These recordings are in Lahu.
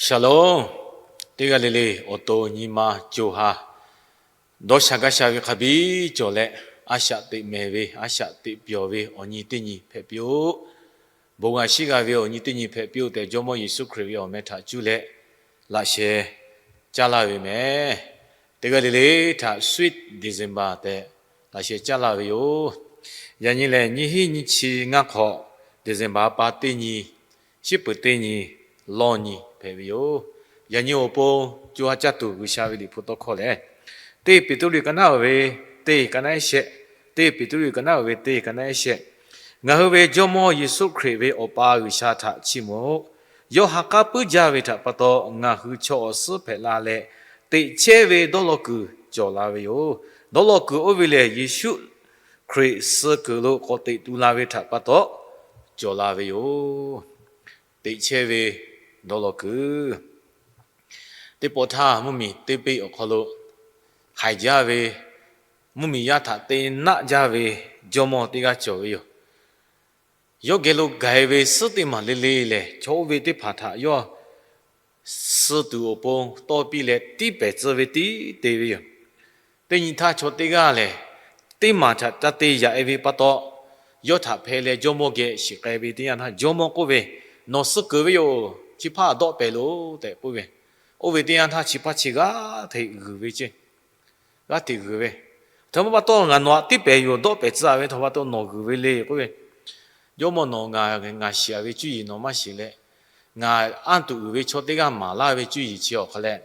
Shalom. Teˇ g'aˇ le le awˬ to nyi ma co ha dawˇ sha gaˇ sha ve hk'a biˇ cawˬ leh, a shaꞈ teꞈ mehˍ ve, a shaꞈ teꞈ pyawˬ ve awˬ nyi teˇ nyi hpehꞈ piˇ-oˆ. Bon ngaˬ shiˉ g'a ve awˬ nyi teˇ nyi hpehꞈ piˇ-oˆ tehꞈ, Jawˇmawˇ Yeˍsuˆ Hkriꞈ ve awˬ meh htaꞈ cuˇ leh laꞈ sheh caˇ laˇ ve meh. Teˇ g'aˇ le le htaꞈ Sweet December tehꞈ laꞈ sheh caˇ laˇ ve yoˬ. Yaꞈ nyi lehˬ, nyiˇ hinˉ nyiˇ chi ngaˇ hk'awꞈ December pa teˇ nyi, shiˉ peuˬ teˇ nyi, lawˇ nyi hpehꞈ ve yoˬ. Yaꞈ nyi awˬ pon co ha caˇ tuˬ G'uiˬsha ve Liꞈ hpu tawˇ hkawˇ lehˬ, teˇ Peˍtruˆ ka naˉ uiˍ ve teˇ ka naˉ ehˉ shehˆ, teˇ Peˍtruˆ ka naˉ uiˍ ve teˇ ka naˉ ehˉ shehˆ. Ngaˬ hui ve Jawˇmawˇ Yeˍsuˆ Hkriꞈ ve Awˬ pa G'uiˬsha htaꞈ chiˇ mvuh-oˆ. Yawˇ ha k'aˉ puiˉ jaˇ ve htaꞈ pa taw, ngaˬ hui chaw awˬ suhˉ hpehꞈ la leh, teꞈ chehˇ ve dawˇ law kuiˬ cawˬ la ve yoˬ. Dawˇ law kuiˬ oˇ ve lehˬ, Yeˍsuˆ Hkriꞈ suh kuiˬ lo k'awꞈ teꞈ tu la ve htaꞈ pa taw cawˬ la ve yoˬ. Teꞈ chehˇ ve dawˇ law kuiˬ. Teˇ pawˆ htaˇ, mvuhˇmiˬ teˇ peˆ awˬ hk'aw lo haiˬ jaˇ ve, mvuhˇmiˬ yaˇ htaꞈ te naˆ jaˇ ve jawˇmawˇ teˇ g'aˇ cawˬ ve yoˬ. Yawˇ geh lo gaˬ-e ve suhˉ teˇ maˬ le le lehˬ, chaw oˇ ve teˇ hpaˍ htaꞈ yawˇ suh tuˬ awˬ pon tawˇ piˇ leh, tiˇ pehˍ tcuh ve tiˉ te ve yoˬ. Teˇ nyi htaˇ, chaw teˇ g'aˇ lehˬ, teˇ maˬ htaꞈ ca te yaꞈ-e ve pa taw, yawˇ htaꞈ hpeh leh jawˇmawˇ geh shiˍ k'ai ve teˇ yanˇ htaˇ, jawˇmawˇ k'oˆ ve, Nawˬ suh kuiˬ ve yoˬ. Chi hpaˇ dawˆ pehˍ loˬ tehꞈ k'oˆ ve. Oˇ ve teˇ yanˇ htaˇ, chi hpaˇ chi g'aˇ hteꞈ g'uiˬ ve ceˇ. G'aˇ hteꞈ g'uiˬ ve, Aˬ htoꞈ ma pa taw ngaˬ nawˬ htaꞈ tiˇ pehˍ yoˬ, dawˆ pehˍ tcuh ve, aˬ htoꞈ ma pa taw nawˬ g'uiˬ ve le k'oˆ ve. Jawˇmawˇ, nawˬ ngaˬ shiˍ-a ve cuˇ yiˍ nawˬ maˇ shiˍ leh, ngaˬ anˇ tuˬ uiˍ ve chaw teˇ g'aˇ maˍ laˇ ve cuˇ yiˍ chi awˬ hk'aw leh,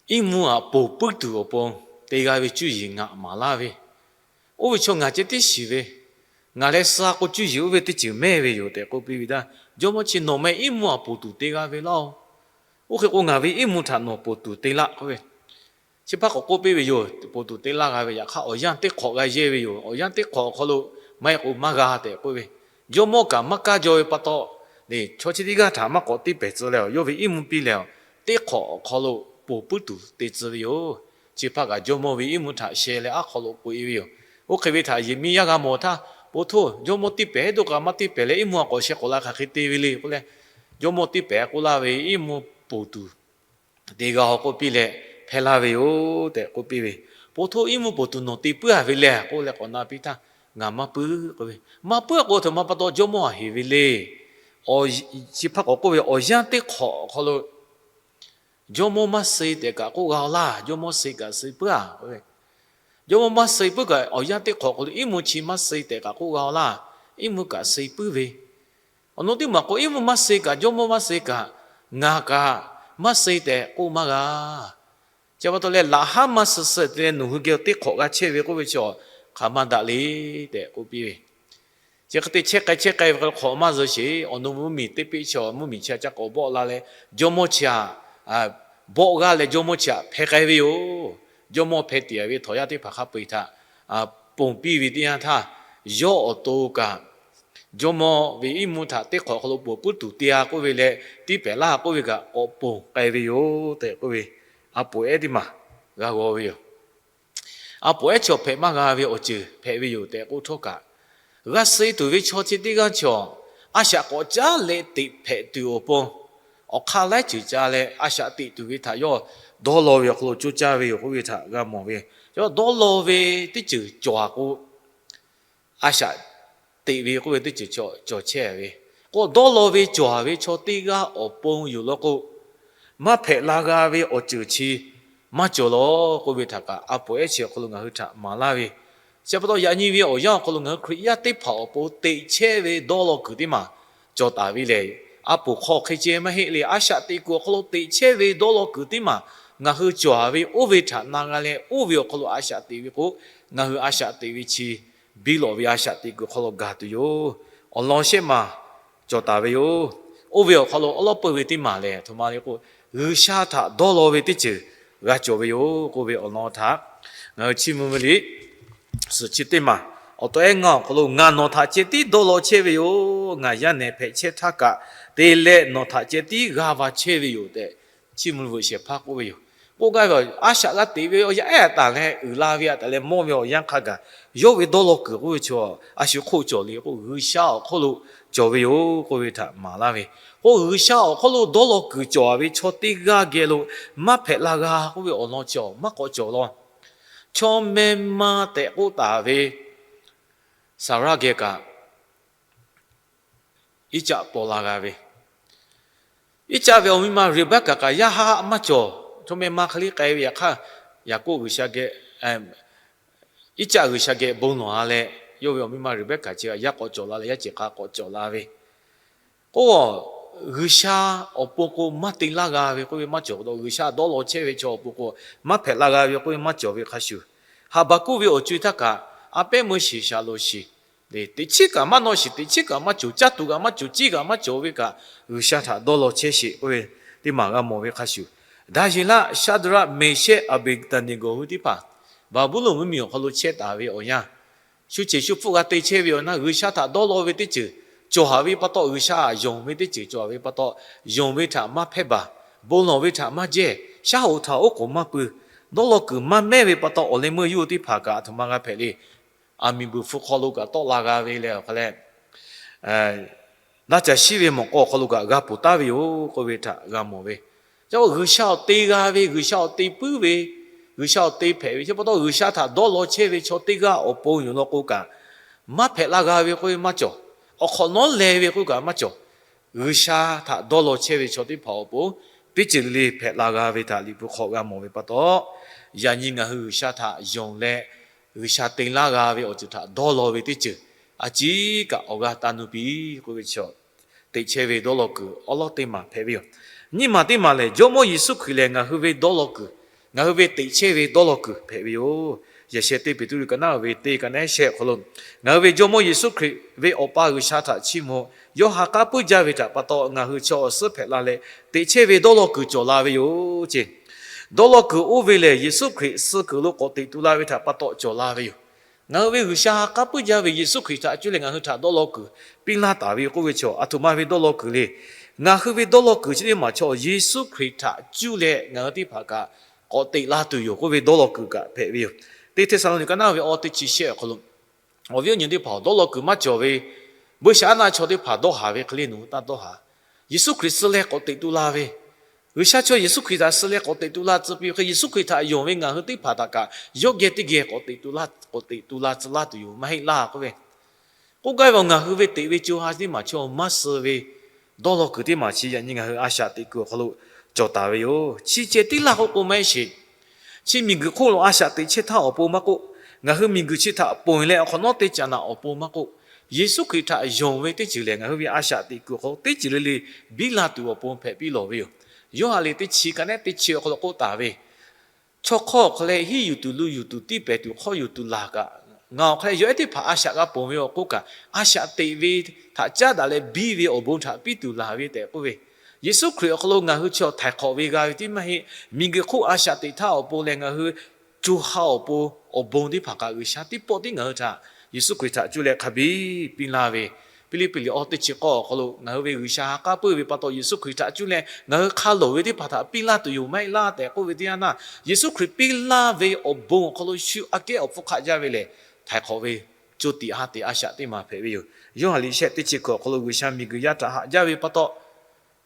iˉ mvuˇ aꞈ ponˬ puiˉ tuˬ awˬ pon te g'a ve cuˇ yiˍ ngaˬ maˍ laˇ ve, oˇ ve chaw ngaˬ ceh tiˉ shiˍ ve, ngaˬ leh suh-a k'o cuˇ yiˍ oˇ ve teˇ ceuˬ mehˇ ve yoˬ tehꞈ k'oˆ piˇ ve htaˇ, jawˇmawˇ chi, Nawˬ meh iˉ mvuˇ aꞈ ponˬ tuˬ te g'a ve laˇ-oˬ. Oˇ hk'e k'o, ngaˬ ve iˉ mvuˇ htaꞈ nawˬ ponˬ tuˬ te laˇ k'oˆ ve. Chi hpaˇ k'awꞈ k'oˆ piˇ ve yoˬ. Ponˬ tuˬ te laˇ g'a ve, yaꞈ hk'aˇ awˬ yanˇ teˇ hk'awꞈ g'a yehˇ ve yoˬ. Awˬ yanˇ teˇ hk'awꞈ awˬ hk'aw lo maˇ heˆ k'o maˇ g'a tehꞈ k'oˆ ve. Jawˇmawˇ kaꞈ maˇ kaˇ jaw ve pa taw, chaw chi teˇ g'aˇ htaꞈ maˇ k'awꞈ tiˇ pehˍ tcuh leh, yawˇ ve iˉ mvuˇ piˇ leh, teˇ hk'awꞈ awˬ hk'aw lo ponˬ puiˉ tuˬ te tcuh ve yoˬ. Chi hpaˇ kaꞈ jawˇmawˇ ve iˉ mvuˇ htaꞈ sheh leh aˉ hk'aw lo k'oꞈ-e ve yoˬ. Oˇ hk'e ve htaꞈ yehˬ miˇ yaˇ g'a mawˬ htaˇ, Po htoˇ, jawˇmawˇ tiˇ pehˍ-e doˆ kaꞈ maˇ tiˇ pehˍ leh, iˉ mvuˇ aꞈ k'awꞈ sheh k'awꞈ la hk'aˬ hk'e te ve le k'oˆ leh, jawˇmawˇ tiˇ pehˍ k'oˆ laˇ ve iˉ mvuˇ ponˬ tuˬ te g'a-oˬ k'oˆ piˇ leh, hpehˇ laˇ ve yoˬ tehꞈ k'oˆ piˇ ve. Po htoˇ, iˉ mvuˇ ponˬ tuˬ nawˬ te puiˉ-a ve le k'oˆ leh k'awꞈ na piˇ htaˇ, Ngaˬ maˇ puiˉ k'oˆ ve. Maˇ puiˉ-a k'o, aˬ htoꞈ ma pa taw jawˇmawˇ aꞈ heˍ ve le. Chi hpaˇ k'awꞈ k'oˆ ve, Awˬ yanˇ teˇ hk'awꞈ awˬ hk'aw lo jawˇmawˇ maˇ suh-e tehꞈ kaꞈ k'oˆ g'a-oˬ laˇ. Jawˇmawˇ suh-e kaꞈ suh-e puiˉ-a k'oˆ ve. Jawˇmawˇ maˇ suh-e puiˉ kaꞈ, awˬ yanˇ teˇ hk'awꞈ hk'aw lo iˉ mvuˇ chi maˇ suh-e tehꞈ kaꞈ k'oˆ g'a-oˬ laˇ. Iˉ mvuˇ kaꞈ suh-e puiˉ ve. Awˬ nu teˇ maˬ k'o, iˉ mvuˇ maˇ suh-e kaꞈ, jawˇmawˇ maˇ suh-e kaꞈ, ngaˬ kaꞈ maˇ suh-e tehꞈ k'oˆ maˇ g'a. Chi pa taw leh, laꞈ haˉ maˇ suh suh te leh nawˬ hui geh teˇ hk'awꞈ g'a chehˇ ve k'oˆ ve chi, hk'aˬ maˇ daꞈ le tehꞈ k'oˆ piˇ ve. Chi hk'e te chehˇ k'ai chehˇ k'ai ve hk'awꞈ maˇ zuhꞈ sheˍ. Awˬ nu mvuhˇmiˬ teˇ peˆ chi mvuhˇmiˬ chi htaꞈ ca k'awꞈ bawˆ la leh, jawˇmawˇ chi htaꞈ bawˆ g'aˇ leh jawˇmawˇ chi htaꞈ hpeh k'ai ve yoˬ. Jawˇmawˇ hpeh tiꞈ-a ve htawnˍ yaˇ teˇ hpaˍ hk'a peu-eˬ htaꞈ ponˬ piˇ ve teˇ yanˇ htaˇ, yawˇ awˬ to kaꞈ jawˇmawˇ ve iˉ mvuˇ htaꞈ teˇ hk'awꞈ hk'aw lo ponˬ puiˉ tuˬ te-a k'oˆ ve leh, tiˇ pehˍ laˇ k'oˆ ve kaꞈ k'awꞈ ponˬ k'ai ve yoˬ tehꞈ k'oˆ ve, a poˍ ehˉ teˇ maˬ g'a g'aw ve yoˬ. A poˍ ehˉ chaw hpehꞈ maˇ g'a ve awˬ ceuˬ hpehꞈ ve yoˬ tehꞈ k'oˆ htawˇ kaꞈ, g'a suh tuˬ ve chaw chi teˇ g'aˇ chaw, a shaꞈ k'awꞈ caˉ leh teꞈ hpehꞈ tuˬ awˬ pon, awˬ hk'aˇ laiˉ ceuˬ ca leh a shaꞈ teꞈ tuˬ ve htaꞈ yawˇ dawˇ law ve awˬ hk'aw lo coˇ caˇ ve yoˬ k'oˆ ve htaꞈ g'a mawˬ ve. Yawˇ dawˇ law ve teˇ ceuˬ cawˬ-a k'o, a shaꞈ teꞈ ve k'oˆ ve teˇ ceuˬ cawˬ chehˇ ve k'o, dawˇ law ve cawˬ ve chaw teˇ g'aˇ awˬ pon yoˬ law k'o, maˇ hpehꞈ la g'a ve awˬ ceuˬ chi maˇ cawˬ law k'oˆ ve htaꞈ kaꞈ, a poˍ ehˉ chi awˬ hk'aw lo ngaˬ hui htaꞈ maˍ laˇ ve. Chi pa taw yaꞈ nyi ve awˬ yanˇ awˬ hk'aw lo ngaˬ hui Hkriꞈ yaˇ teˇ hpaˍ awˬ pon teꞈ chehˇ ve dawˇ law kuiˬ teˇ maˬ cawˬ taˍ ve lehˬ, a poˍ hk'aw hk'e ceh maˇ heˆ le. A shaꞈ teꞈ kuiˬ awˬ hk'aw lo teꞈ chehˇ ve dawˇ law kuiˬ teˇ maˬ ngaˬ hui cawˬ-a ve oˇ ve htaꞈ na g'a leh, oˇ ve awˬ hk'aw lo a shaꞈ teꞈ ve k'o, ngaˬ hui a shaꞈ teꞈ ve chi biˇ lawꞈ ve a shaꞈ teꞈ kuiˬ hk'aw lo gaˬ tuˬ yoˬ. Awˬ lawn shehˆ maˬ cawˬ taˍ ve yoˬ. Oˇ ve awˬ hk'aw lo awˉ lawˉ peuˇ ve teˇ maˬ lehˬ, aˬ htoꞈ ma le k'o, G'uiˬsha htaꞈ dawˇ law ve teˇ ceuˬ g'a cawˬ ve yoˬ k'oˆ ve awˬ lawn htaꞈ ngaˬ hui chiˇ mvuh ve le. Suhˍ chi teˇ maˬ awˬ taw ehˉ ngaˇ awˬ hk'aw lo, Ngaˬ nawˬ htaꞈ ceh tiˉ dawˇ law chehˇ ve yoˬ. Ngaˬ yaˇ nehˬ hpehꞈ chehˇ htaˇ kaꞈ te leh nawˬ htaꞈ ceh tiˉ g'aˇ va chehˇ ve yoˬ tehꞈ, chiˇ mvuh veuꞈ shehˍ hpaˇ k'oˆ ve yoˬ. K'oˆ gaˇ ve, a shaꞈ g'a teꞈ ve awˬ yanˇ ehˉ taˍ leh uiˍ la ve htaꞈ taˍ leh mawˇ ve awˬ yanˇ hk'a gaˬ, yawˇ ve dawˇ law kuiˬ k'oˆ ve chaw a shu hk'oˆ cawˬ le k'o, G'uiˬsha awˬ hk'oˆ lo cawˬ ve yoˬ k'oˆ ve htaꞈ maˍ laˇ ve. K'o, G'uiˬsha awˬ hk'oˆ lo dawˇ law kuiˬ cawˬ ve chaw teˇ g'aˇ geh lo maˇ hpehꞈ la g'a k'oˆ ve awˬ lawn chi maˇ k'awꞈ cawˬ law. Chaw meh ma tehꞈ k'oˆ taˍ ve Saˍraˇ geh kaꞈ Iˉcaˆ paw la g'a ve, Iˉcaˆ ve awˬ miˇ ma Reˍbaˆkaˍ kaꞈ yaˇ haˆ maˇ cawˬ. Chaw meh ma hk'e le k'ai ve yaꞈ hk'aˇ, Yaˍkoˆ G'uiˬsha geh, Iˉcaˆ G'uiˬsha geh bon lawˬ a leh, yawˇ ve awˬ miˇ ma Reˍbaˆkaˍ chi kaꞈ yaˇ k'awꞈ cawˬ la leh yaˇ ceˬ hk'a k'awꞈ cawˬ la ve. K'o, G'uiˬsha awˬ pon k'o maˇ te laˇ g'a ve k'oˆ ve maˇ cawˬ. G'uiˬsha dawˇ law chehˇ ve chaw awˬ pon k'o maˇ hpehꞈ la g'a ve k'oˆ ve maˇ cawˬ ve hk'a shuˍ, Haˍbaˍkuˆ ve awˬ co e htaˇ kaꞈ a pehˉ meuˇ shiˍ shaˍ loˍ shiˍ, teꞈ chiˉ kaꞈ maˇ nawˆ shiˍ, teꞈ chiˉ kaꞈ maˇ cawˬ, caˇ tuˬ kaꞈ maˇ cawˬ, ciˇ kaꞈ maˇ cawˬ ve kaꞈ, G'uiˬsha htaꞈ dawˇ law chehˇ sheˍ k'oˆ ve teˇ maˬ g'a mawˬ ve hk'a shuˍ, Daˍyeˍlaˆ, Shaˍdraˆ, Meˍshehˆ, Aˍbeˍneˍgoˍ hui teˇ hpaˍ Baˍbuˍlonˍ mvuhˇmiˬ awˬ hk'aw lo chehˇ taˍ ve awˬ yanˇ, shu ceˬ shu hpfuhˆ g'a te chehˇ ve awˬ yanˇ, G'uiˬsha htaꞈ dawˇ law ve teˇ ceuˬ cawˬ haˍ ve pa taw, G'uiˬsha yonˍ ve teˇ ceuˬ cawˬ haˍ ve pa taw, yonˍ ve htaꞈ maˇ hpehˇ baˬ, bon lawˬ ve htaꞈ maˇ jehˇ, shaˉ hoꞈ htaꞈ oˉ k'oˍ maˇ pui, dawˇ law kuiˬ maˇ mehˉ ve pa taw, awˬ leh meuˇ yawˇ teˇ hpaˍ kaꞈ a htoꞈ ma g'a hpehꞈ le. Aˬ miˍ buiˬ hpu hk'aw lo kaꞈ tawˆ la g'a ve leh awˬ hk'a leh, daˇ caˬ shiˉ ve mawꞈ k'aw awˬ hk'aw lo kaꞈ g'a ponˬ taˉ ve yoˬ k'oˆ ve htaꞈ g'a mawˬ ve. Ca G'uiˬsha awˬ te g'a ve, G'uiˬsha awˬ te puiˉ ve, G'uiˬsha awˬ te hpehꞈ ve chi pa taw, G'uiˬsha htaꞈ dawˇ law chehˇ ve chaw teˇ g'aˇ awˬ pon yoˬ law k'o kaꞈ, maˇ hpehꞈ la g'a ve k'oˆ ve maˇ cawˬ. Awˬ hk'awꞈ nawˉ leh ve k'oˆ kaꞈ maˇ cawˬ. G'uiˬsha htaꞈ dawˇ law chehˇ ve chaw teˇ hpaˍ awˬ pon teˇ ceuˬ le le hpehꞈ la g'a ve htaꞈ Liꞈ hpu hk'aw g'a mawˬ ve pa taw, yaꞈ nyi ngaˬ hui G'uiˬsha htaꞈ yonˍ leh, G'uiˬsha te laˇ g'a ve awˬ ceuˬ htaꞈ dawˇ law ve teˇ ceuˬ a ciˉ kaꞈ awˬ g'aˇ taˇ nuˇ piˇ k'oˆ ve chi, teꞈ chehˇ ve dawˇ law kuiˬ awˉ lawˉ teˇ maˬ hpehꞈ ve yoˬ. Nyiˇ maˬ teˇ maˬ lehˬ, Jawˇmawˇ Yeˍsuˆ Hkriꞈ lehˬ ngaˬ hui ve dawˇ law kuiˬ, ngaˬ hui ve teꞈ chehˇ ve dawˇ law kuiˬ hpehꞈ ve yoˬ. Yaꞈ sheh teˇ Peˍtruˆ ka naˉ ve teˇ ka naˉ shehˆ awˬ hk'aw lo, ngaˬ hui ve Jawˇmawˇ Yeˍsuˆ Hkriꞈ ve Awˬ pa G'uiˬsha htaꞈ chiˇ mvuh, yawˇ ha k'aˉ puiˉ jaˇ ve htaꞈ pa taw ngaˬ hui chaw awˬ suhˉ hpehꞈ la leh, teꞈ chehˇ ve dawˇ law kuiˬ cawˬ la ve yoˬ ce. Dawˇ law kuiˬ oˇ ve lehˬ, Yeˍsuˆ Hkriꞈ suh kuiˬ lo k'awꞈ teꞈ tu la ve htaꞈ pa taw cawˬ la ve yoˬ. Ngaˬ hui ve G'uiˬsha ha k'aˉ puiˉ jaˇ ve Yeˍsuˆ Hkriꞈ htaꞈ cuˇ leh ngaˬ hui htaꞈ dawˇ law kuiˬ piˇ laˇ taˍ ve yoˬ k'oˆ ve chaw, a htoꞈ ma ve dawˇ law kuiˬ le. Ngaˬ hui ve dawˇ law kuiˬ chi teˇ maˬ chaw Yeˍsuˆ Hkriꞈ htaꞈ cuˇ leh ngaˬ hui teˇ hpaˍ kaꞈ k'awꞈ teꞈ la tuˬ yoˬ k'oˆ ve dawˇ law kuiˬ kaꞈ hpehꞈ ve yoˬ. Teˇ Hteˇsaˍlawˇniˆ ka naˉ ve awˬ teˇ chi shehˆ awˬ hk'aw lo, awˬ viˉ awˬ nyi teˇ hpaˍ, dawˇ law kuiˬ maˇ cawˬ ve, buiˇshaˆaˉnaˆ chaw teˇ hpaˍ dawˇ haˍ ve hk'e le nawˬ hui taˇ dawˇ haˍ. Yeˍsuˆ Hkriꞈ suh leh k'awꞈ teꞈ tu la ve, G'uiˬsha chaw Yeˍsuˆ Hkriꞈ htaꞈ suh leh k'awꞈ teꞈ tu la tcuh piˇ hk'e, Yeˍsuˆ Hkriꞈ htaꞈ yonˍ ve ngaˬ hui teˇ hpaˍ htaꞈ kaꞈ yawˇ geh teˇ geh k'awꞈ teꞈ tu la, k'awꞈ teꞈ tu la tcuh laˇ tuˬ yoˬ maˇ heˆ laˇ k'oˆ ve. K'oˆ gaˇ ve, ngaˬ hui ve teꞈ ve co ha teˇ maˬ chaw maˇ suh ve dawˇ law kuiˬ teˇ maˬ chi yaꞈ nyi ngaˬ hui a shaꞈ teꞈ kuiˬ awˬ hk'aw lo cawˬ taˍ ve yoˬ. Chi ceh tiˉ laˇ k'oˆ k'o maˇ heˆ sheˍ. Chi miˬguiˬ hk'oˆ lo a shaꞈ teꞈ chehˇ htaˇ awˬ pon maˇ k'oˆ, ngaˬ hui miˬguiˬ chi htaꞈ ponˬ leh awˬ hk'awꞈ nawˉ teˇ caꞈ naꞈ awˬ pon maˇ k'oˆ, Yeˍsuˆ Hkriꞈ htaꞈ yonˍ ve teˇ ceuˬ lehˬ, ngaˬ hui ve a shaꞈ teꞈ kuiˬ awˬ hk'aw lo teˇ ceuˬ le le biˇ la tuˬ awˬ pon hpehꞈ piˇ lawˬ ve yoˬ. Yoˇhanˬ liꞈ teˇ chi ka nehˉ teˇ chi awˬ hk'aw lo k'oˆ taˍ ve, chaw hk'awˇ awˬ hk'aw leh hiˉ yuˬ tuˬ, lu yuˬ tuˬ, tiˇ pehˍ tuˬ, hk'awˇ yuˬ tuˬ laˬ kaꞈ, ngaˬ awˬ hk'aw leh yawˬ ehˉ teˇ hpaˍ a shaꞈ g'a ponˬ ve awˬ k'oˆ kaꞈ, a shaꞈ teꞈ ve htaꞈ caˉ daꞈ leh biˇ ve awˬ bon htaꞈ piˇ tuˬ laˬ ve tehꞈ k'oˆ ve, Yeˍsuˆ Hkriꞈ awˬ hk'aw lo ngaˬ hui chaw htaiˍ hk'awꞈ ve g'a ve tiˉ maˇ heˆ. Miˬguiˬ hk'oˆ a shaꞈ teꞈ htaˇ awˬ pon leh ngaˬ hui co ha awˬ pon awˬ bon teˇ hpaˍ kaꞈ G'uiˬsha teˇ pawˆ tiˉ ngaˬ hui htaꞈ Yeˍsuˆ Hkriꞈ htaꞈ cuˇ leh hk'a biˇ piˇ laˇ ve, Hpiˇliˇpiˆ liꞈ awˬ teˇ chi k'awˇ awˬ hk'aw lo ngaˬ hui ve G'uiˬsha ha k'aˉ puiˉ ve pa taw Yeˍsuˆ Hkriꞈ htaꞈ cuˇ leh ngaˬ hui hk'a loˍ ve teˇ hpaˍ htaꞈ piˇ laˇ tuˬ yoˬ maˇ heˆ laˇ tehꞈ k'oˆ ve teˇ yanˇ naˇ, Yeˍsuˆ Hkriꞈ piˇ laˇ ve awˬ bon awˬ hk'aw lo shu aꞈ kehˉ awˬ hpfuhˇ hk'aˆ jaˇ ve lehˬ, htaiˍ hk'awꞈ ve co tiꞈ ha tiꞈ a shaꞈ teˇ maˬ hpehꞈ ve yoˬ. Yoˇhanˬ liꞈ shehˆ teˇ chi kuiˬ awˬ hk'aw lo G'uiˬsha miˬguiˬ yaˇ htaꞈ haꞈ jaˇ ve pa taw,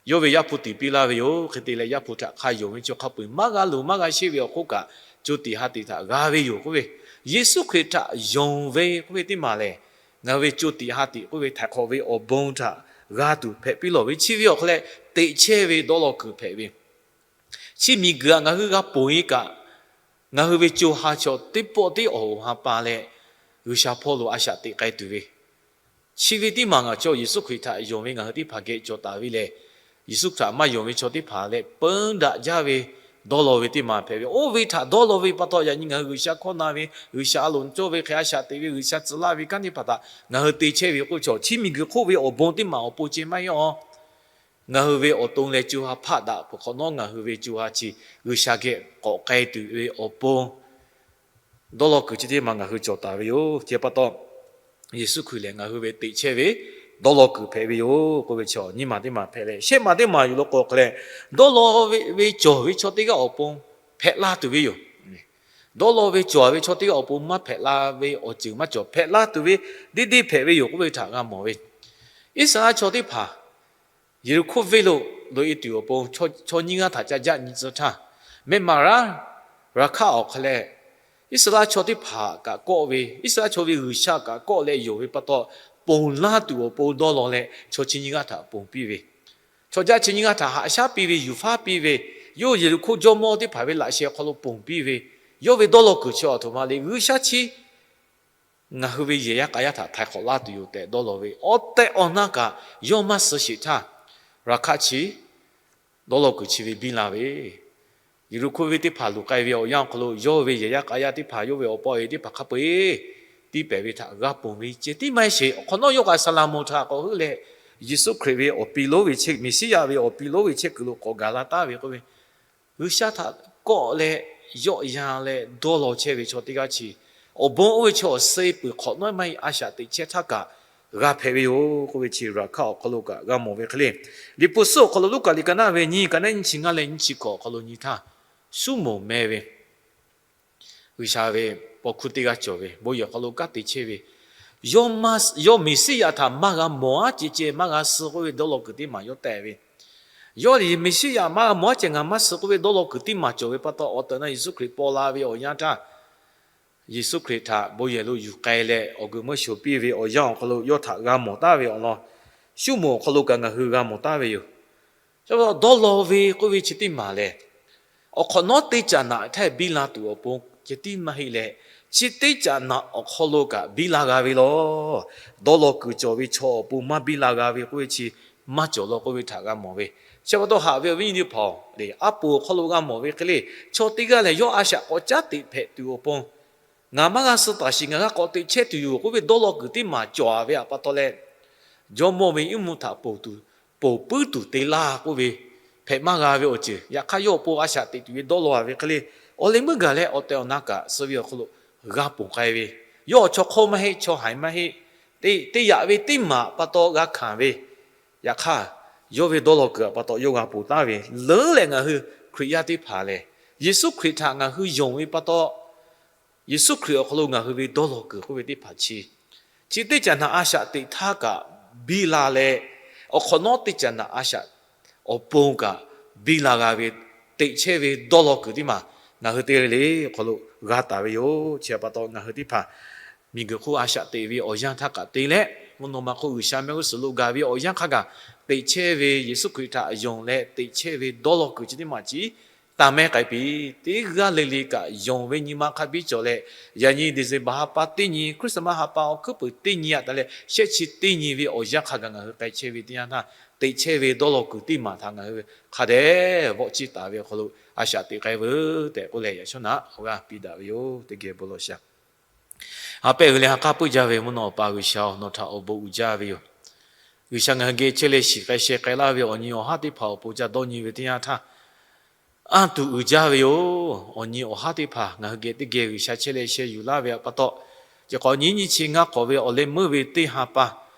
yawˇ ve Yaˇ hpu tiˍ piˇ laˇ ve yoˬ. Hk'e te leh Yaˇ hpu htaꞈ hk'a yonˍ ve chaw hk'a peu eˬ maˇ g'a luˬ maˇ g'a sheˆ ve awˬ hk'oˆ kaꞈ, co tiꞈ ha tiꞈ htaꞈ g'a ve yoˬ k'oˆ ve, Yeˍsuˆ Hkriꞈ htaꞈ yonˍ ve k'oˆ ve teˇ maˬ lehˬ, ngaˬ hui ve co tiꞈ ha tiꞈ k'oˆ ve htaiˍ hk'awꞈ ve awˬ bon htaꞈ g'a tuˬ hpehꞈ piˇ lawˬ ve chi ve awˬ hk'aw leh, teꞈ chehˇ ve dawˇ law kuiˬ hpehꞈ ve, chi miˬguiˬ aꞈ ngaˬ hui g'a ponˬ e kaꞈ, ngaˬ hui ve co ha chaw teˇ pawˆ tiˉ awˬ hoꞈ ha pa leh, G'uiˬsha hpawˇ lo a shaꞈ teꞈ k'ai tuˬ ve, chi ve teˇ maˬ ngaˬ chaw Yeˍsuˆ Hkriꞈ htaꞈ yonˍ ve ngaˬ hui teˇ hpaˍ geh cawˬ taˍ ve lehˬ, Yeˍsuˆ htaꞈ maˇ yonˍ ve chaw teˇ hpaˍ leh peunˇ daꞈ jaˇ ve dawˇ law ve teˇ maˬ hpehꞈ ve, oˇ ve htaꞈ dawˇ law ve pa taw yaꞈ nyi ngaˬ hui G'uiˬsha hkawˇ na ve, G'uiˬsha a loˍ cawˇ ve hk'e a shaꞈ teꞈ ve, G'uiˬsha tcuh laˇ ve kanˉ teˇ hpaˍ htaꞈ ngaˬ hui te chehˇ ve k'oˆ chaw, chi miˬguiˬ hk'oˆ ve awˬ bon teˇ maˬ awˬ pon ceh maˇ heˆ aˬ. Ngaˬ hui ve awˬ to leh co ha hpaˆ daꞈ peuˬ hk'awꞈ nawˉ, ngaˬ hui ve co ha chi G'uiˬsha geh k'awꞈ k'ai tuˬ ve awˬ pon dawˇ law kuiˬ chi teˇ maˬ ngaˬ hui cawˬ taˍ ve yoˬ. Chi pa taw, Yeˍsuˆ Hkriꞈ lehˬ ngaˬ hui ve teꞈ chehˇ ve dawˇ law kuiˬ hpehꞈ ve yoˬ k'oˆ ve chaw nyiˇ maˬ teˇ maˬ hpehꞈ leh, shehˆ maˬ teˇ maˬ yuˬ lo k'o hk'e leh, dawˇ law ve cawˬ ve chaw teˇ g'aˇ awˬ pon hpehꞈ la tuˬ ve yoˬ. Dawˇ law ve cawˬ ve chaw teˇ g'aˇ awˬ pon maˇ hpehꞈ la ve awˬ ceuˬ maˇ cawˬ. Hpehꞈ la tuˬ ve deˇ deˇ hpehꞈ ve yoˬ k'oˆ ve htaꞈ g'a mawˬ ve. Iˉsaˍreˍlaˆ chaw teˇ hpaˍ Yeˍriˆhkoˇ venˇ lo loꞈ-e tuˬ awˬ pon chaw nyiˇ g'aˇ htaꞈ ca jaˆ nyi tcuh htaˇ, mehˆ maˍ raˉ Raˍhkaˆ awˬ hk'aw leh Iˉsaˍreˍlaˆ chaw teˇ hpaˍ kaꞈ kawˆ ve, Iˉsaˍreˍlaˆ chaw ve G'uiˬsha kaꞈ kawˆ leh yonˍ ve pa taw, ponˬ laˇ tuˬ awˬ pon dawˇ law leh chaw chi nyiˇ g'aˇ htaꞈ ponˬ piˇ ve, chaw jaˇ chi nyiˇ g'aˇ htaꞈ haꞈ shaˉ piˇ ve, yuˬ faˉ piˇ ve, yawˇ Yeˍriˆhkoˇ jawˇmawˇ teˇ hpaˍ ve laꞈ sheh awˬ hk'aw lo ponˬ piˇ ve, yawˇ ve dawˇ law kuiˬ chi awˬ htoꞈ ma le, G'uiˬsha chi ngaˬ hui ve yehˬ yaˇ k'a yaˇ htaꞈ htaiˍ hk'awꞈ laˇ tuˬ yoˬ tehꞈ dawˇ law ve, awˬ tehˬ awˬ na kaꞈ yawˇ maˇ suh sheˍ htaˇ, Raˍhkaˆ chi dawˇ law kuiˬ chi ve biˇ la ve, Yeˍriˆhkoˇ venˇ teˇ hpaˍ luˬ k'ai ve awˬ yanˇ awˬ hk'aw lo yawˇ ve yehˬ yaˇ k'a yaˇ teˇ hpaˍ, yawˇ ve awˬ pa awˬ e teˇ hpaˍ hk'a peu-eˬ tiˇ pehˍ ve htaꞈ g'a ponˬ ve ceh tiˉ maˇ heˆ sheˍ. Awˬ hk'awꞈ nawˉ yawˇ kaꞈ Saˍlaˍmonˍ htaꞈ k'awꞈ heuˆ leh, Yeˍsuˆ Hkriꞈ ve awˬ pi lonˉ ve, Meˍsiˉyaꞈ ve awˬ pi lonˉ ve chehˇ kuiˬ lo k'awꞈ gaˬ la taˍ ve k'oˆ ve, G'uiˬsha htaꞈ kawˆ leh, yawˆ yan leh dawˇ law chehˇ ve chaw teˇ g'aˇ chi, awˬ bon oˇ ve chi awˬ suh peuˬ hk'awꞈ nawˉ maˇ heˆ, a shaꞈ teꞈ chehˇ htaˇ kaꞈ g'a hpehꞈ ve yoˬ k'oˆ ve chi Raˍhkaˆ awˬ hk'aw lo kaꞈ g'a mawˬ ve hk'e le. Liꞈ hpu suhˉ awˬ hk'aw lo Luˉkaꞈ liꞈ ka naˆ ve nyiˇ, ka naˆ nyiˇ chi ngaˇ leh nyiˇ chi hkawꞈ awˬ hk'aw lo nyi htaˇ, Suˇmonˍ meh ve G'uiˬsha ve paw hkuˇ teˇ g'aˇ cawˬ ve, bon yehˬ awˬ hk'aw lo kanˉ te chehˇ ve, yawˇ Meˍsiˉyaꞈ htaꞈ maˇ g'a mawˬ aˉ ceh ceh maˇ g'a suh k'oˆ ve dawˇ law kuiˬ teˇ maˬ yawˇ tehꞈ ve, yawˇ Meˍsiˉyaꞈ maˇ g'a mawˬ aˉ ceh ngaˬ maˇ suh k'oˆ ve dawˇ law kuiˬ teˇ maˬ cawˬ ve pa taw, awˬ tehˬ awˬ na Yeˍsuˆ Hkriꞈ paw la ve awˬ yanˇ htaˇ, Yeˍsuˆ Hkriꞈ htaꞈ bon yehˬ lo yuˬ k'ai leh awˬ g'uiˬ meuˇ shoˍ piˇ ve awˬ yanˇ awˬ hk'aw lo yawˇ htaꞈ g'a mawˬ taˍ ve awˬ lawn, Suˇmonˍ awˬ hk'aw lo kaꞈ ngaˬ hui g'a mawˬ taˍ ve yoˬ. Dawˇ law ve k'oˆ ve chi teˇ maˬ lehˬ, awˬ hk'awꞈ nawˉ teˇ caꞈ naꞈ htaˇ biˇ la tuˬ awˬ pon ceh tiˉ maˇ heˆ leh, chi teˇ caꞈ naꞈ awˬ hk'aw lo kaꞈ biˇ la g'a ve law. Dawˇ law kuiˬ cawˬ ve chaw awˬ pon maˇ biˇ la g'a ve k'oˆ ve chi maˇ cawˬ law k'oˆ ve htaꞈ g'a mawˬ ve. Chi pa taw haꞈ ve awˬ viˉ awˬ nyi teˇ hpaˍ-oˬ, le a poˍ awˬ hk'aw lo g'a mawˬ ve hk'e le, chaw teˇ g'aˇ lehˬ yawˇ a shaꞈ k'awꞈ caˉ teꞈ hpehꞈ tuˬ awˬ pon, ngaˬ maˇ g'a suh taˍ sheˍ, ngaˬ g'a k'awꞈ teꞈ chehˇ tuˬ yoˬ k'oˆ ve dawˇ law kuiˬ teˇ maˬ cawˬ ve pa taw leh, jawˇmawˇ ve iˉ mvuhˇ htaꞈ ponˬ tuˬ, ponˬ puiˉ tuˬ te laˇ k'oˆ ve hpehꞈ maˇ g'a ve awˬ ceuˬ. Yaꞈ hk'aˇ yawˇ awˬ pon a shaꞈ teꞈ tuˬ ve dawˇ law ve hk'e le, awˬ leh meuˇ gaˬ leh awˬ tehˬ awˬ na kaꞈ suh ve awˬ hk'aw lo g'a ponˬ k'ai ve, yawˇ awˬ chaw hk'awˇ maˇ heˆ, chaw haiˬ maˇ heˆ, te yaꞈ ve teˇ maˬ pa taw g'a hkanˍ ve, yaꞈ hk'aˇ yawˇ ve dawˇ law kuiˬ pa taw yawˇ g'a ponˬ taˍ ve leuˉ leh, ngaˬ hui Hkriꞈ yaˇ teˇ hpaˍ lehˬ, Yeˍsuˆ Hkriꞈ htaꞈ ngaˬ hui yonˍ ve pa taw, Yeˍsuˆ Hkriꞈ awˬ hk'aw lo ngaˬ hui ve dawˇ law kuiˬ k'oˆ ve teˇ hpaˍ chi, chi teˇ caꞈ naꞈ a shaꞈ teꞈ htaˇ kaꞈ biˇ la leh, awˬ hk'awꞈ nawˉ teˇ caꞈ naꞈ a shaꞈ awˬ pon kaꞈ biˇ la g'a ve, teꞈ chehˇ ve dawˇ law kuiˬ teˇ maˬ ngaˬ hui teˇ g'aˇ le le awˬ hk'aw lo g'a taˍ ve yoˬ. Chi pa taw ngaˬ hui teˇ hpaˍ miˬ guiˬ hk'oˆ a shaꞈ teꞈ ve awˬ yanˇ htaˇ kaꞈ te leh, mvuhˇ naw ma hk'oˆ G'uiˬsha mehˆ g'uˇ suhˍ lo gaˬ ve awˬ yanˇ hk'a gaˬ teꞈ chehˇ ve, Yeˍsuˆ Hkriꞈ htaꞈ yonˍ leh teꞈ chehˇ ve dawˇ law kuiˬ chi teˇ maˬ chi taˍ meh k'ai piˇ. Teˇ g'aˇ le le kaꞈ yonˍ ve nyi ma hk'a biˇ cawˬ leh, yaꞈ nyi December ha pa teˇ nyi, Christmas ha pa awˬ hkuiˉ peuˍ teˇ nyi aꞈ taˍ leh shehˆ chi teˇ nyi ve awˬ yanˇ hk'a gaˬ ngaˬ hui k'ai chehˇ ve teˇ yanˇ htaˇ, teꞈ chehˇ ve dawˇ law kuiˬ teˇ maˬ htaꞈ ngaˬ hui hk'a dehꞈ vawˆ ciˇ taˍ ve awˬ hk'aw lo a shaꞈ teꞈ k'ai veuˬ tehꞈ k'oˆ leh, yaꞈ shawˉ naꞈ awˬ g'aˇ piˇ daꞈ ve yoˬ. Teˇ geh bon lawˬ shaˍ. Ha pehˇ g'uiˬ leh ha k'aˉ puiˉ jaˇ ve mvuhˇ naw awˬ pa G'uiˬsha-oˬ, nawˬ htaꞈ awˬ bon uiˍ jaˇ ve yoˬ. G'uiˬsha ngaˬ hui geh chehˇ leh shiˍ k'ai sheh k'ai laˇ ve awˬ nyi awˬ haˉ teˇ hpaˍ awˬ pon ca dawˇ nyi ve teˇ yanˇ htaˇ, anˇ tuˬ uiˍ jaˇ ve yoˬ. Awˬ nyi awˬ haˉ teˇ hpaˍ ngaˬ hui geh teˇ geh G'uiˬsha chehˇ leh sheh yuˬ laˇ ve pa taw, chi hk'awꞈ nyiˉ nyiˇ chi ngaˇ k'awꞈ ve awˬ leh meuˇ ve teˇ ha pa,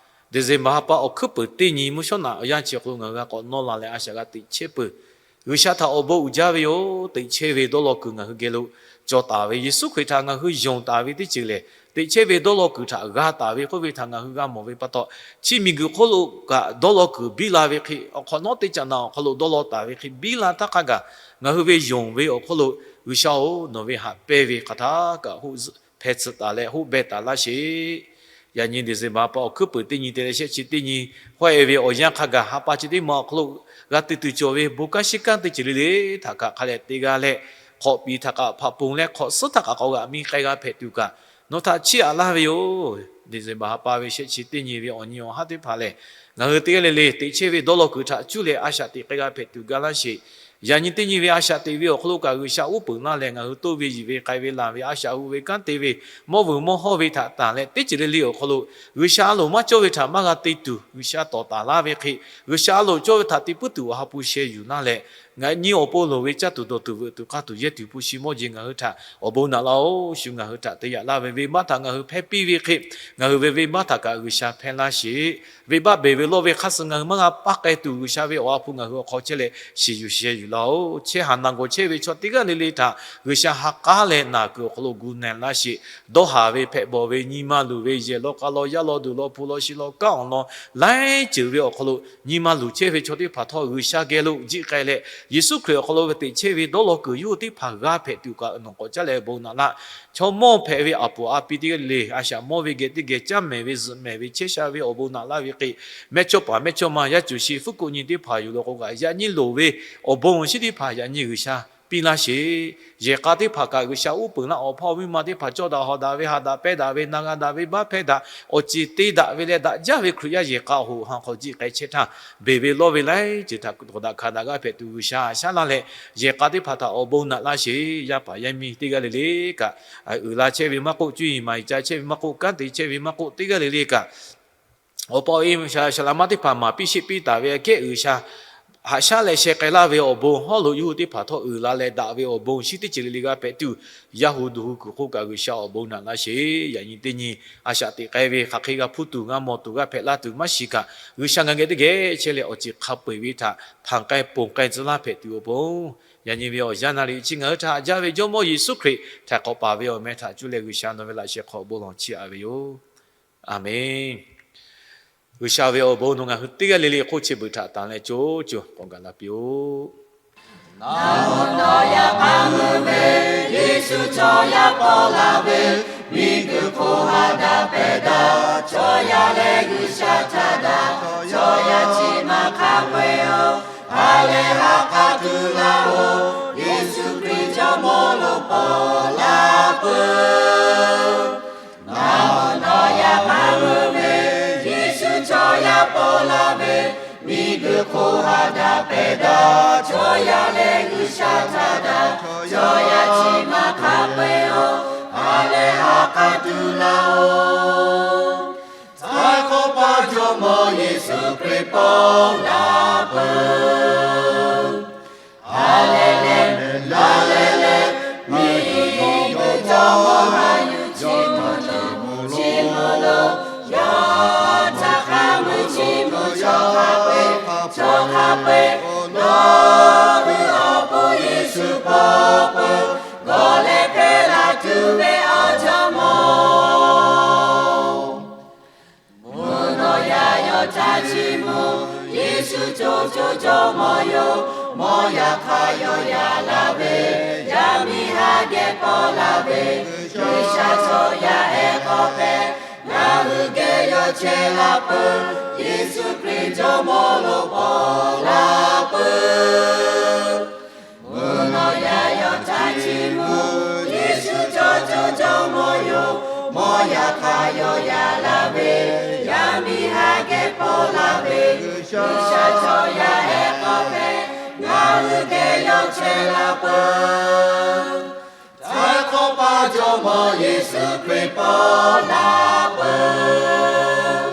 December ha pa awˬ hkuiˉ peuˍ teˇ nyi mvuhˇ shawˉ naꞈ awˬ yanˇ chi awˬ hk'aw lo ngaˬ hui g'a k'awꞈ nawˇ la leh a shaꞈ g'a teꞈ chehˇ peuˬ. G'uiˬsha htaꞈ awˬ bon uiˍ jaˇ ve yoˬ. Teꞈ chehˇ ve dawˇ law kuiˬ ngaˬ hui geh lo cawˬ taˍ ve, Yeˍsuˆ Hkriꞈ htaꞈ ngaˬ hui yonˍ taˍ ve teˇ ceuˬ lehˬ, teꞈ chehˇ ve dawˇ law kuiˬ htaꞈ g'a taˍ ve k'oˆ ve htaꞈ ngaˬ hui g'a mawˬ ve pa taw, chi miˬ guiˬ hk'oˆ lo kaꞈ dawˇ law kuiˬ biˇ la ve hk'e, awˬ hk'awꞈ nawˉ teˇ caꞈ naꞈ awˬ hk'aw lo dawˇ law taˍ ve hk'e biˇ la htaˇ hk'a gaˬ, ngaˬ hui ve yonˍ ve awˬ hk'oˆ lo, G'uiˬsha-oˬ, nawˬ ve haꞈ pehnˇ ve hk'aˬ htaˇ kaꞈ hoˆ hpeh tsuhꞈ taˍ leh hoˆ beh taˍ laˇ sheˍ. Yaꞈ nyi December ha pa awˬ hkuiˉ peuˍ teˇ nyi te leh shehˆ chi teˇ nyi hawehˇ ve awˬ yanˇ hk'a gaˬ, ha pa chi teˇ ma awˬ hk'aw lo g'a te tuˬ cawˬ ve bon kanˉ shiˉ kanˉ teˇ ceuˬ le le htaꞈ kaꞈ hk'a dehꞈ te g'a leh, hk'awꞈ piˍ htaꞈ kaꞈ hpaꞈ ponˬ leh hk'awꞈ suhˉ htaꞈ kaꞈ k'awꞈ g'aꞈ mi k'ai g'a hpehꞈ tuˬ kaꞈ, nawˬ htaꞈ chiˇ aꞈ laˇ ve yoˬ. December ha pa ve shehˆ chi teˇ nyi ve awˬ nyi awˬ haˉ teˇ hpaˍ lehˬ, ngaˬ hui teˇ g'aˇ le le teꞈ chehˇ ve dawˇ law kuiˬ htaꞈ cuˇ leh a shaꞈ teꞈ k'ai g'a hpehꞈ tuˬ ga laˇ sheˍ. Yaꞈ nyi teˇ nyi ve a shaꞈ teꞈ ve awˬ hk'aw lo kaꞈ G'uiˬsha uˉ peunˍ laˇ lehˬ, ngaˬ hui toˇ ve yiˬ ve k'ai ve laˬ ve a shaꞈ hu ve kanˉ te ve mawˇ vuiˬ mawˇ hawˇ ve htaꞈ tanˬ leh teˇ ceuˬ le le awˬ hk'aw lo G'uiˬsha a loˍ maˇ cawˇ ve htaꞈ maˇ g'a te tuˬ, G'uiˬsha tawˍ taˍ laˇ ve hk'e, G'uiˬsha a loˍ cawˇ ve htaꞈ te puiˉ tuˬ awˬ ha hpu sheh yuˬ laˇ leh, Ngaˬ nyi awˬ pon loˍ ve caˇ tuˬ dawˬ tuˬ veuꞈ tuˬ k'aˇ tuˬ yehˇ tuˬ hpu shi mawˇ jeˬ ngaˬ hui htaꞈ awˬ bon naꞈ laˇ-oˬ. Shu ngaˬ hui htaꞈ te yaꞈ laˇ ve venˇbaˆ htaꞈ ngaˬ hui hpehˇ piˇ ve hk'e, ngaˬ hui ve venˇbaˆ htaꞈ kaꞈ G'uiˬsha hpehˇ laˇ sheˍ. Venˇbaˆ beˬ ve lawˇ ve hk'aˇ suh ngaˬ hui maˇ g'a paˇ k'ai tuˬ, G'uiˬsha ve awˬ ha hpu ngaˬ hui awˬ hk'aw chehˇ leh shiˍ yuˬ sheh yuˬ laˇ-oˬ. Chehˇ haˍ naˬ gawˬ chehˇ ve chaw teˇ g'aˇ le le htaꞈ G'uiˬsha ha k'aˉ leh naˬ kuiˬ awˬ hk'aw lo gu na laˇ sheˍ. Dawˇ haˍ ve, hpehꞈ bawˬ ve, nyi ma luˬ ve, yehˬ law k'a law, yaˇ law duˬ law, hpu law shi law, kanˉ awˬ lawn laiˉ ceuˬ ve awˬ hk'aw lo nyi ma luˬ chehˇ ve chaw teˇ hpaˍ htawˇ G'uiˬsha geh lo jiˆ k'ai leh, Yeˍsuˆ Hkriꞈ awˬ hk'aw lo ve teꞈ chehˇ ve dawˇ law kuiˬ yawˇ hui teˇ hpaˍ g'a hpehꞈ tuˬ kaꞈ nawˬ k'awꞈ caˉ leh awˬ bon naꞈ laˇ. Chaw mawˇ hpehꞈ ve a poˍ a pi teˇ g'aˇ le le, a shaꞈ mawˇ ve geh teˇ geh caˇ mehˍ ve, zuhꞈ mehˍ ve, chehˇ sha ve awˬ bon naꞈ laˇ ve hk'e, mehˇchawˇpaˍ mehˇchawˇma yaˇ cuˬ shi fuˉ kuꞈ nyi teˇ hpaˍ yuˬ lawˬ k'o kaꞈ, yaꞈ nyi loˍ ve awˬ bon awˬ shinˉ teˇ hpaˍ yaꞈ nyi G'uiˬsha piˇ laˇ sheˍ. Yehˬ k'a teˇ hpaˍ kaꞈ G'uiˬsha uˉ peunˍ laˇ, awˬ hpawˇ miˇ ma teˇ hpaˍ cawˇ daꞈ hawˍ daꞈ ve, ha daꞈ pehˇ daꞈ ve, na g'a daꞈ ve, baˆ hpehˇ daꞈ, awˬ ceˬ te daꞈ ve leh daꞈ jaˇ ve Hkriꞈ yaˇ yehˬ k'a hoꞈ ha hk'aw jiˆ k'ai chehˇ htaˇ, beˬ ve lawˇ ve laiˉ ceuˬ htaꞈ tawˍ daꞈ hkanˍ daꞈ g'aˇ hpehꞈ tuˬ G'uiˬsha haꞈ shaˉ laˇ leh, yehˬ k'a teˇ hpaˍ htaꞈ awˬ bon naꞈ laˇ sheˍ. Yaˇ paˍ yaˇ miˇ teˇ g'aˇ le le kaꞈ, uiˍ la chehˇ ve maˇ k'oˆ, cuˇ yiˍ maˍ yiˍ ca chehˇ ve maˇ k'oˆ, kanˉ te chehˇ ve maˇ k'oˆ, teˇ g'aˇ le le kaꞈ awˬ pa awˬ e shaˍ laꞈ ma teˇ hpaˍ maˍ piˇ sheˆ piˇ taˍ ve aꞈ kehˉ G'uiˬsha haꞈ shaˉ leh sheh k'ai laˇ ve awˬ bon hawˉ lo yawˇ hui teˇ hpaˍ htawˇ uiˍ la leh daꞈ ve awˬ bon shinˉ teˇ ceuˬ le le g'a hpehꞈ tuˬ, yaˇ hu duˬ hu kuiˬ hk'oˆ kaꞈ G'uiˬsha awˬ bon naꞈ laˇ sheˍ. Yaꞈ nyi teˇ nyi a shaꞈ teꞈ k'ai ve hk'aˬ hk'e g'a hpuˇ tuˬ, g'a mawˬ tuˬ, g'a hpehꞈ laˇ tuˬ maˇ shiˍ kaꞈ, G'uiˬsha ngaˬ geh teˇ geh chehˇ leh awˬ ceuˬ hk'a peu-eˬ ve htaꞈ hpanˍ k'ai ponˬ k'ai tcuh laˇ hpehꞈ tuˬ awˬ pon, yaꞈ nyi ve awˬ yanˇ naˍ riˍ chi ngaˬ hui htaꞈ haꞈ jaˇ ve Jawˇmawˇ Yeˍsuˆ Hkriꞈ htaiˍ hk'awꞈ paˍ ve awˬ meh htaꞈ cuˇ leh G'uiˬsha nawˬ ve laꞈ sheh hk'aw bon lawˬ chiˇ aꞈ ve yoˬ. Aˍmenˍ. G'uiˬsha ve awˬ bon nawˬ ngaˬ hui teˇ g'aˇ le le hk'oˆ chi beuꞈ htaꞈ tanˍ leh co co k'awꞈ gaˬ la piˇ-oˆ. Nawˬ hui nawˬ yaꞈ k'aˉ meuˇ ve Yeˍsuˆ chaw yaˇ paw la ve, miˬguiˬ hk'oˆ ha daꞈ pehˬ daꞈ chaw yaˇ leh G'uiˬsha htaꞈ daꞈ chaw yaˇ chi maˇ hk'a peu-eˬ-oˬ. Ha lehˬ ha k'a tuˬ laˇ-oˬ, Yeˍsuˆ Hkriꞈ Jawˇmawˇ lo paw la peuˬ. Nawˬ hui nawˬ yaꞈ k'aˉ meuˇ ve Yeˍsuˆ chaw yaˇ paw la ve, miˬguiˬ hk'oˆ ha daꞈ pehˬ daꞈ chaw yaˇ leh G'uiˬsha htaꞈ daꞈ chaw yaˇ chi maˇ hk'a peu-eˬ-oˬ. Ha lehˬ ha k'a tuˬ laˇ-oˬ, Htaiˍ hk'awꞈ paˍ Jawˇmawˇ Yeˍsuˆ Hkriꞈ paw la peuˬ. Ha lehˬ lehˬ, ha lehˬ lehˬ, miˬguiˬ Jawˇmawˇ ha yuˬ chi mvuhˇ lo, chi mvuhˇ lo, yawˇ htaꞈ hk'a meuˇ chi mvuhˇ chaw hk'a peu-eˬ, chaw hk'a peu-eˬ, nawˬ hui awˬ pon Yeˍsuˆ paw peuˬ. Gawˬ leh hpehˇ la tuˬ ve awˬ Jawˇmawˇ, mvuhˇ naw yaˇ yawˇ htaꞈ chiˇ mvuh. Yeˍsuˆ co co Jawˇmawˇ yoˬ. Mawˇ yaꞈ hk'aˇ yawˇ yaꞈ la ve, yaˇ miˇ haꞈ geh paw la ve, G'uiˬsha chaw yaˇ ehˉ k'awꞈ hpehꞈ, ngaˬ hui geh yawˇ chehˇ la peuˬ. Yeˍsuˆ Hkriꞈ Jawˇmawˇ lo paw la peuˬ. Mvuhˇ naw yaˇ yawˇ htaꞈ chiˇ mvuh. Yeˍsuˆ co co Jawˇmawˇ yoˬ. Mawˇ yaꞈ hk'aˇ yawˇ yaꞈ la ve, yaˇ miˇ haꞈ geh paw la ve, G'uiˬsha chaw yaˇ ehˉ k'awꞈ hpehꞈ, ngaˬ hui geh yawˇ chehˇ la peuˬ. Htaiˍ hk'awꞈ paˍ Jawˇmawˇ Yeˍsuˆ Hkriꞈ paw la peuˬ.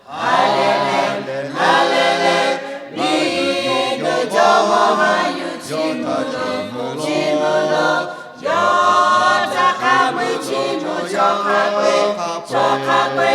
Ha lehˬ lehˬ, ha lehˬ lehˬ, miˬguiˬ Jawˇmawˇ ha yuˬ chi mvuhˇ lo, chi mvuhˇ lo, yawˇ htaꞈ hk'a meuˇ chi mvuhˇ chaw hk'a peu-eˬ, chaw hk'a peu-eˬ